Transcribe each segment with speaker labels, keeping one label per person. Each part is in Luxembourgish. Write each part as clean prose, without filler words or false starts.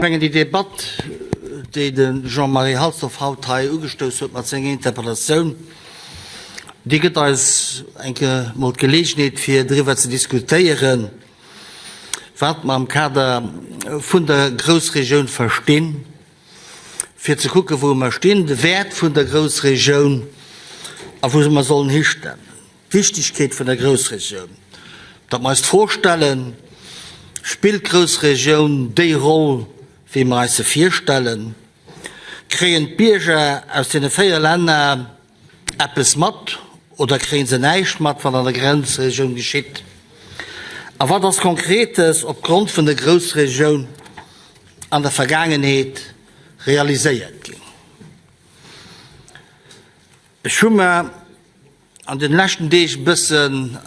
Speaker 1: mengen, déi Debatt, déi de Jean-Marie Halsdorf haut hei ugestouss huet mat senger Interpellatioun, déi gëtt eis eng Kéier mol d'Geleegenheet, fir driwwer ze diskutéieren, wat mer am Kader vun der Groussregioun verstinn, fir ze kucken, wou mer stinn, de Wäert vun der Groussregioun a wou mer sollen histellen, d'Wichtigkeet vun der Groussregioun, datt mer eis d'Fro stellen, Spillt d'Groussregioun déi Roll, wéi mer eis se virstellen? Kréien d'Bierger aus deene 4 Länner eppes mat oder kréie se näischt mat, wat an der Grenzregioun geschitt? A wat ass Konkretes opgrond vun der Groussregioun an der Vergaangenheet realiséiert ginn? Ech hu mer an den leschten Deeg e bëssen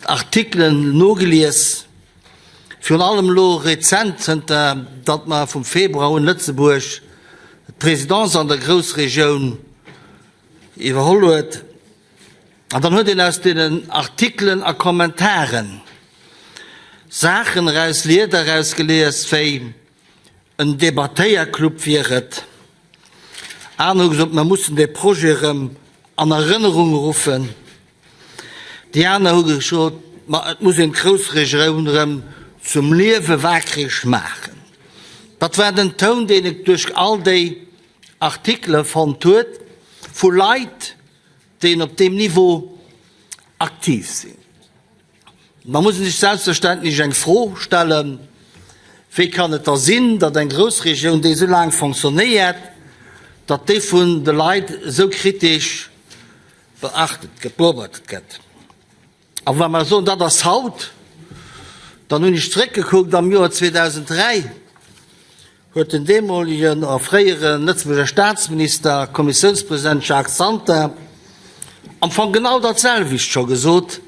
Speaker 1: d'Artikelen nogelies, virun allem elo rezent, zënter datt mer vum Februar un Lëtzebuerg d'Présidence an der Groussregioun iwwerholl huet. An dann huet een aus deenen Artikelen a Kommentaren Saachen eraus, Lieder erausgelies wéi, En Debattéierclub wier et. Aner hu gesot, mer mussen dee Projet erëm an Erënnerung ruffen. Déi aner hu gesot, ma et muss een d'Groussregioun erëm zum Liewe waakreg maachen. Dat war den Toun, deen ech duerch all déi Artikele fonnt huet vu Leit, déi op deem Niveau aktiv sinn. Da muss ee sech selbstverständlech eng Fro stellen, Wéi kann et da sinn, datt eng Groussregioun, déi esou laang fonctionnéiert, datt déi vun de Leit esou kritesch beachtet gëtt, beobachtet gëtt? A wa mer soen, dat ass haut, dann hunn ech zréckgekuckt am Joer 2003, huet den deemolegen a fréiere Lëtzebuerger Staatsminister a Kommissiounspresident Jacques Santer am Fong genau dat selwecht scho gesot.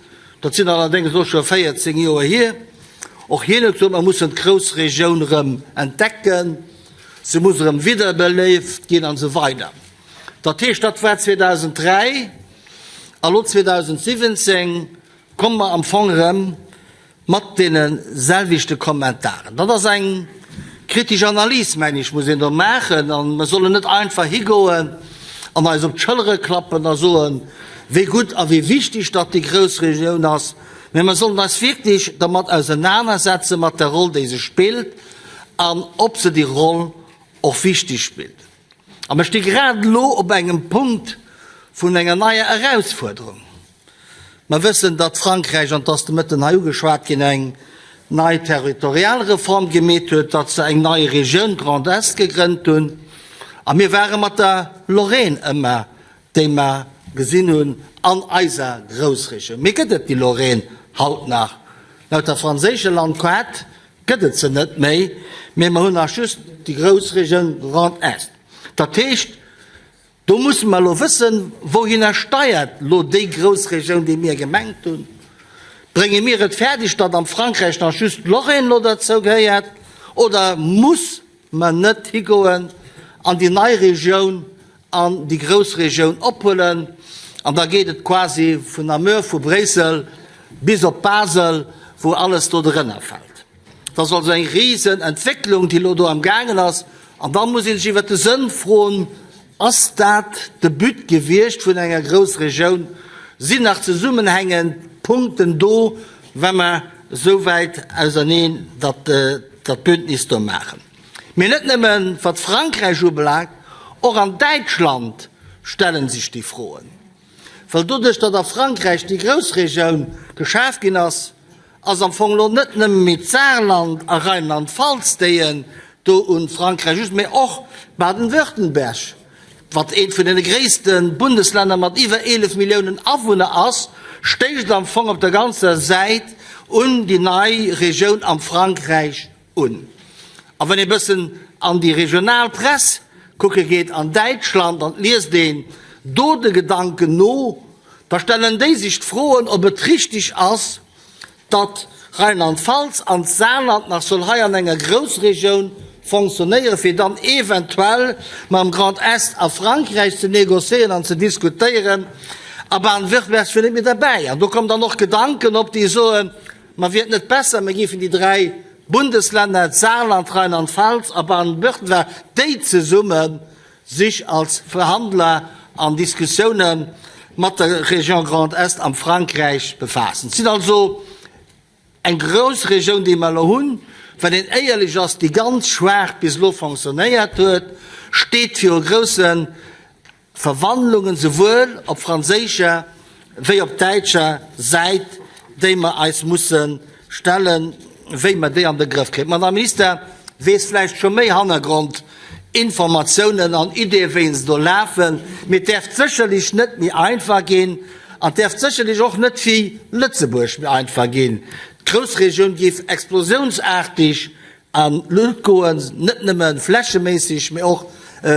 Speaker 1: Dat sinn allerdéngs elo scho 14 Joer hier. Och hien huet gesot, mer mussen d'Groussregioun erëm entdecken, se muss erëm widderbelieft ginn an esou weider. Dat heescht, dat war 2003, a lo 2017 komme mer am Fong erëm Mat deene selwechte Kommentaren. Dat ass eng kritesch Analys, mengen ech, muss een do maachen. A mer sollen net einfach higoen an eis op d'Schëllere klappen a soen, wéi gutt a wéi wichteg datt déi Groussregioun ass, mä mer sollen eis wierklech dermat ausenanersetzen, mat der Roll, déi se spillt an ob se déi Roll och wichteg spillt. A mer sti grad elo op engem Punkt vun enger neier Erausfuerderung. Mer wëssen, datt Frankräich, an 't ass de Mëtten hei ugeschwat ginn, eng nei Territorialreform gemeet huet, datt se eng nei Regioun Grand Est gegrënnt hunn. A mir ware mat der Lorraine ëmmer, déi mer gesinn hunn an eiser Groussregioun. Mee gëtt et déi Lorraine haut nach? Laut der franséische Landkaart gëtt et se net méi, mee mer hunn nach just déi Groussregioun Grand Est. Dat heescht, Do musse mer elo wëssen, Wouhinner steiert elo déi Groussregioun, déi mir gemengt hunn? Brénge mir et fäerdeg, datt am Frankräich nach just d'Lorraine elo derzou gehéiert, oder muss mer net higoen an déi nei Regioun an déi Groussregioun ophuelen? An da geet et quasi vun Namur, vu Bréissel bis op Basel, wou alles do drënner fält. Dat ass also eng risen Entwécklung, déi elo do am gaangen ass. An da muss ee sech iwwert de Sënn froen, Ass dat de But gewiescht vun enger Groussregioun? Sinn nach zesummenhängend Punkten do, wa mer esou wäit auserneen dat Bündnis do maachen? Mee net nëmme wat Frankräich ubelaangt, och an Däitschland stelle sech déi Froen. Well doduerch, datt a Frankräich déi Groussregioun geschaf ginn ass, ass am Fong elo net nëmme méi d'Saarland a Rheinland-Pfalz, déi en do un Frankräich just, mä och Baden-Württemberg, wat eent vun deene gréisste Bundesländer mat iwwer 11 Milliounen Awunner ass, stéisst am Fong op der ganzer Säit un déi nei Regioun am Frankräich un. A wann ee bëssen an déi regional Press kucke geet an Däitschland an et liest een do de Gedanken no, da stellen déi sech d'Froen, ob et richtig ass, datt Rheinland-Pfalz an d'Saarland nach soll hei an enger Groussregioun fonctionnéieren, fir dann eventuell mam Grand Est a Frankräich ze négociéieren an ze diskutéieren, a Baden-Württemberg wier net méi derbäi. An do kommen dann och Gedanken op, déi soen, Ma wier et net besser, mir géifen déi 3. Bundesländer, d'Saarland, Rheinland-Pfalz a Baden-Württemberg, déi zesumme sech als Verhandler an Diskussioune mat der Région Grand Est am Frankräich befaassen. Et sinn also eng Groussregioun, déi mer elo hunn, wann een éierlech ass, déi ganz schwaach bis elo fonctionnéiert huet, steet viru grousse Verwandlungen, souwuel op franséischer wéi op däitscher Säit, déi mer eis musse stellen, wéi mer déi an de Grëff kréien. D'Madame Minister weess vläicht scho méi Hannergrondinformatiounen an Ideeë wéi se do lafen, mee et däerf sécherlech net méi einfach ginn an et däerf sécherlech och net fir Lëtzebuerg méi einfach ginn. D'Groussregioun géif explosiounsaartig An d'Luucht goen, net nëmme flächeméisseg, mee och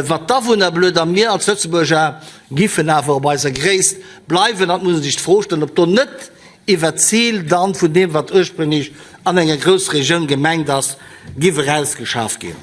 Speaker 1: wat d'Awunner beluet. A mir als Lëtzebuerger giffen awer op eiser Gréisst bleiwen. An et muss ee sech d'Fro stellen, ob do net iwwert d'Zil dann vun deem, wat ursprünglech an enger Groussregioun gemengt ass, giff erausgeschaf ginn.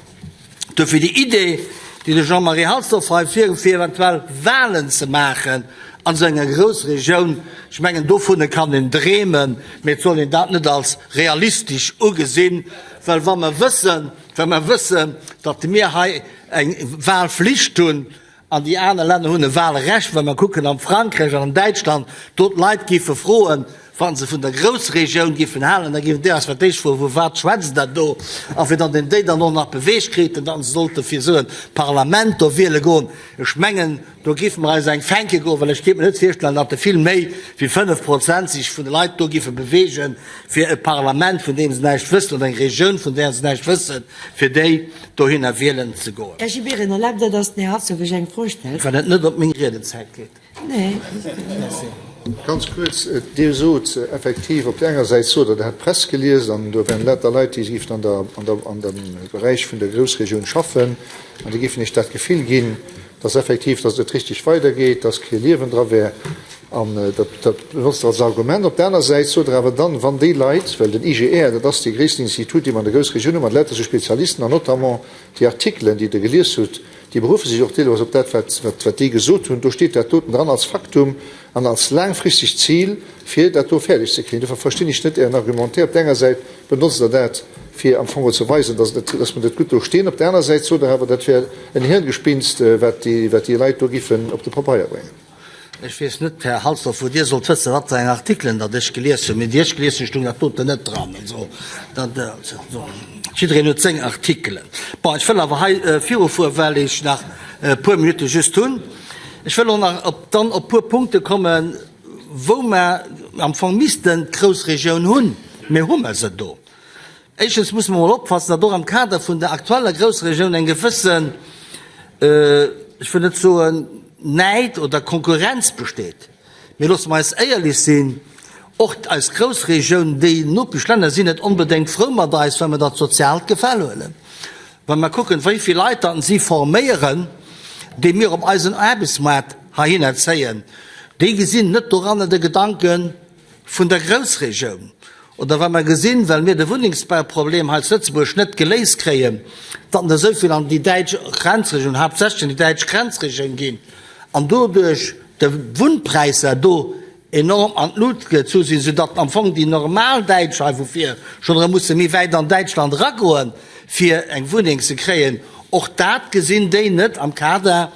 Speaker 1: Dofir déi Idee, déi de Jean-Marie Halsdorf hei virgeet, fir eventuell Wahlen ze maachen an esou enger Groussregioun, ech mengen, dovunner kann een dreemen, mee et soll een dat net als realistesch ugesinn, well wa mer wëssen, wa mer wëssen, datt mir hei eng Wahlflicht hunn an déi aner Länner hunn e Wahlrecht, wa mer kucken am Frankräich an an Däitschland, do d'Leit géife froen, wa se vun der Groussregioun géifen halen, da géifen déi eis fir d'éischt froen, Vu wat schwätzt Der do? A fir datt een déi dann och nach beweegt kriten, datt se sollte fir esou e Parlament do wiele goen, ech mengen, Do géife mer eis eng fänke goen, well ech kéint mer net virstellen, datt der vill méi wéi 5 Prozent sech vun de Leit do géife beweegen, fir e Parlament, vun deem se näischt wëssen, oder eng Regioun, vun där se näischt wëssen, fir déi dohinner wielen ze goen.
Speaker 2: Här Gibéryen, erlaabt Der, datt den Här Herzog lech eng Fro stellt?
Speaker 1: Wann et net op meng Riedezäit geet.
Speaker 2: Nee.
Speaker 1: Merci.
Speaker 3: Ganz kuerz, Dir sot effektiv, op där enger Säit sot Der, Der hätt d'Press gelies an do wären lauter Leit, déi géifen an der, an der, an dem Beräich vun der Groussregioun schaffen an déi géifen Iech dat Gefill ginn, dass effektiv, dass et net richteg weidergeet, dass kee Liewen dra wär. An dat, dat benotzt Der als Argument. Op der aner Säit sot Der awer dann, wann déi Leit, well den IGR, dat ass dee gréissten Institut, dee mer an der Groussregioun hunn, mat lauter sou Spezialisten an notamment déi Artikelen, déi Der gelies hutt, déi beruffe sech och deelweis op dat, wat, wat, wat déi gesot hunn, do steet dat doten dran als Faktum an als laangfristegt Zil, fir dat do fäerdeg ze kréien. Dofir verstinn ech net Ären Argumentaire. Op der enger Säit benotzt Der dat, fir am Fong ze weisen, dass et, dass mer net gutt do stinn. Op der aner Säit sot Der awer, dat wär en Hirngespinst, wat déi, wat déi Leit do giffen op de Papeier bréngen.
Speaker 1: Ech weess net, Här Halsdorf, wou Dir sollt wëssen, wat fir eng Artikelen datt ech gelies hunn. Mee déi ech gelies hunn, stoung dat doten net dran. Also, dat, also, jiddereen huet seng Artikelen. Bon, ech wëll awer hei virufueren, well ech nach e puer Minutte just hunn. Ech wëll och nach op, dann op e puer Punkte kommen, wou mer am Fong missten d'Groussregioun hunn, mee hu mer se do? Éischtens musse mer emol oppassen, datt och am Kader vun der aktueller Groussregioun eng gewëssen, ech wëll net soen Näid oder Konkurrenz besteet. Mee loosse mer eis éierlech sinn, och eis Groussregioun, déi Nopeschlänner sinn net onbedéngt frou mat eis, wa mer dat soziaalt Gefäll huelen. Wa mer kucken, wéi vill Leit datt si forméieren, déi mir op eisen Aarbechtsmaart heihinner zéien, déi gesinn net doranner de Gedanke vun der Groussregioun. Oder wa mer gesinn, well mir de Wunnengsbauproblem hei zu Lëtzebuerg net geléist kréien, datt der esou vill an déi däitsch Grenzregioun, haaptsächlech an déi däitsch Grenzregioun ginn an doduerch de Wunnpräisser do enorm an d'Lut gezu sinn, soudatt am Fong déi normal Däitsch hei vu vir schonn erëm musse méi wäit an Däitschland eragoen, fir eng Wunneng ze kréien. Och dat gesinn déi net am Kader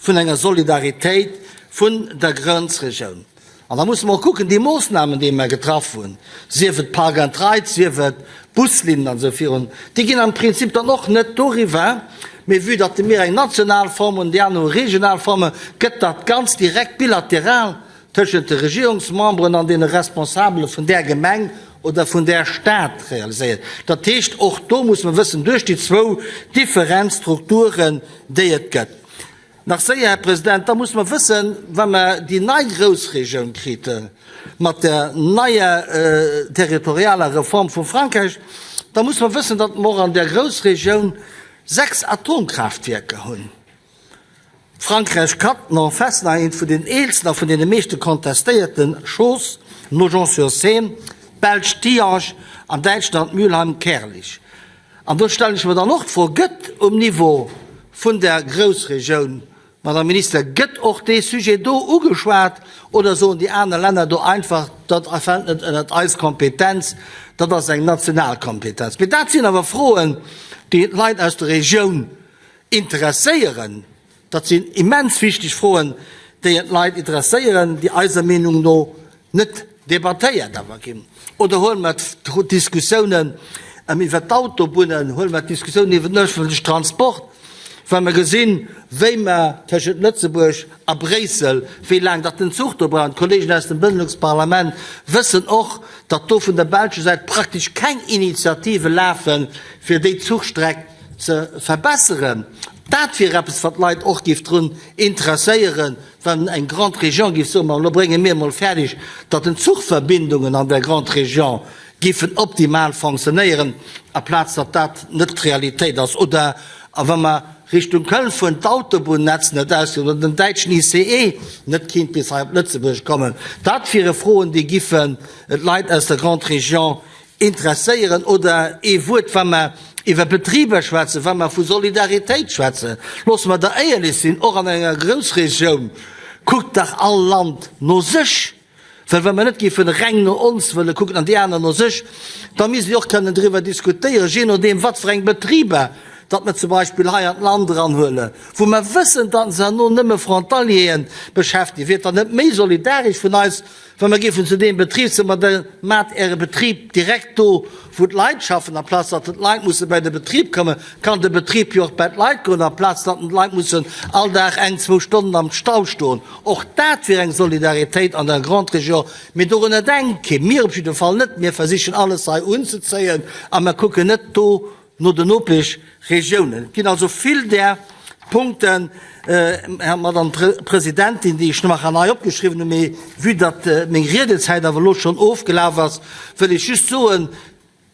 Speaker 1: vun enger Solidaritéit vun der Grenzregioun. An da musse mer och kucken, déi Moosnamen, déi mer getraff hunn, sief et Park and Ride, sief et Buslinnen an esou virun, déi ginn am Prinzip dann och net doriwwer, mee vue datt mir eng national Form hunn, déi aner hu regional Formen, gëtt dat ganz direkt bilateral tëschent de Regierungsmemberen an deene Responsabele vun där Gemeng oder vun där Stad realiséiert. Dat heescht, och do muss mer wëssen, duerch déi zwou different Strukturen, déi et gëtt. Nach séier, Här President, da muss mer wëssen, wa mer déi nei Groussregioun krite mat der neier territorialer Reform vu Frankräich, da muss mer wëssen, datt mer och an där Groussregioun sechs Atomkraaftwierker hunn. Frankräich Cattenom, Fessenheim, eent vun den eelsten a vun deene meeschte kontestéierte Chooz, Nogent-sur-Seine, d'Belsch Tihange an Däitschland Mülheim-Kärlich. An do stellen ech mer dann och d'Fro, Gëtt um Niveau vun der Groussregioun. Madame Minister, gëtt och dee Sujet do ugeschwat oder soen déi aner Länner do einfach, dat fält net ënnert eis Kompetenz, dat ass eng national Kompetenz? Mee dat sinn awer Froen, déi d'Leit aus der Regioun interesséieren. Dat sinn immens wichteg Froen, déi d'Leit interesséieren, déi eiser Meenung no net debattéiert awer ginn. Oder huele mer d'Diskussiounen iwwert d'Autobunnen, huele mer d'Diskussiounen iwwer den öffentlichen Transport, wa mer gesinn, wéi mer tëschent Lëtzebuerg a Bréissel, wéi laang datt den Zuch do brauch. D'Kollegen aus dem Benelux-Parlament wëssen och, datt do vun der belscher Säit praktesch keng Initiative lafen, fir déi Zuchstreck ze verbesseren. Dat wier eppes, wat d'Leit och géif drun interesséieren, Wann eng Grande Région géif soen, ma elo brénge mir emol fäerdeg, datt den Zuchverbindungen an der Grande Région géifen optimal fonctionnéieren, aplaz datt dat net d'Realitéit ass. Oder wa mer Richtung Köln fueren, d'Autobunnetz net ausgebaut oder den däitschen ICE net kinnt bis hei op Lëtzebuerg kommen. Dat wiere Froen, déi giffen d'Leit aus der Grande Région Interesséieren. Oder ee Wuert, wa mer iwwer Betriber schwätzen, wa mer vu Solidaritéit schwätzen, loosse mer da éierlech sinn, och an enger Groussregioun kuckt dach all Land no sech. Well wa mer net géife reng no ons wëlle kucken an déi aner no sech, da misst ee och kënnen driwwer diskutéieren, jee nodeem wat fir eng Betriber datt mer zum Beispill hei an d'Land eranhuelen, wou mer wëssen, datt se herno nëmme Frontalieren beschäftegen. Wier et dann net méi solidaresch vun eis, Wa mer géifen zu deem Betrib soen, ma da maacht Äre Betrib direkt do, wou d'Leit schaffen, amplaz datt d'Leit musse bei de Betrib kommen, kann de Betrib jo och bei d'Leit goen, amplaz datt d'Leit mussen all Dag eng, zwou Stonnen am Stau stoen. Och dat wier eng Solidaritéit an der Grande Région. Mee dorunner denkt keen, mir op jidde Fall net. Mir versichen alles hei unzezéien a mer kucken net do, No den Nopeschregiounen. Et ginn also vill där Punkten, Här, Madame Presidentin, déi ech nach hei opgeschriwwen hunn, mee vue datt meng Riedezäit awer elo schonn ofgelaf ass, wëll ech just soen,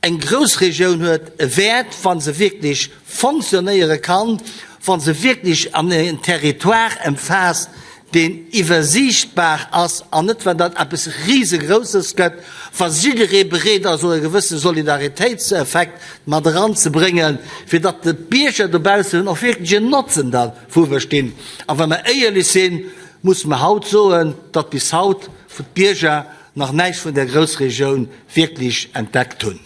Speaker 1: Eng Groussregioun huet e Wäert, wa se wierklech fonctionnéiere kann, wa se wierklech an en Territoire ëmfaasst, deen iwwersiichtbar ass an net wann dat eppes Risegrousses gëtt, wa jidderee bereet ass och e gewësse Solidaritéitseffekt mat eranzebréngen, fir datt d'Bierger dobaussen och wierklech en Notzen dervu verstinn. A wa mer éierlech sinn, musse mer haut soen, datt bis haut d'Bierger nach näischt vun där Groussregioun wierklech entdeckt hunn.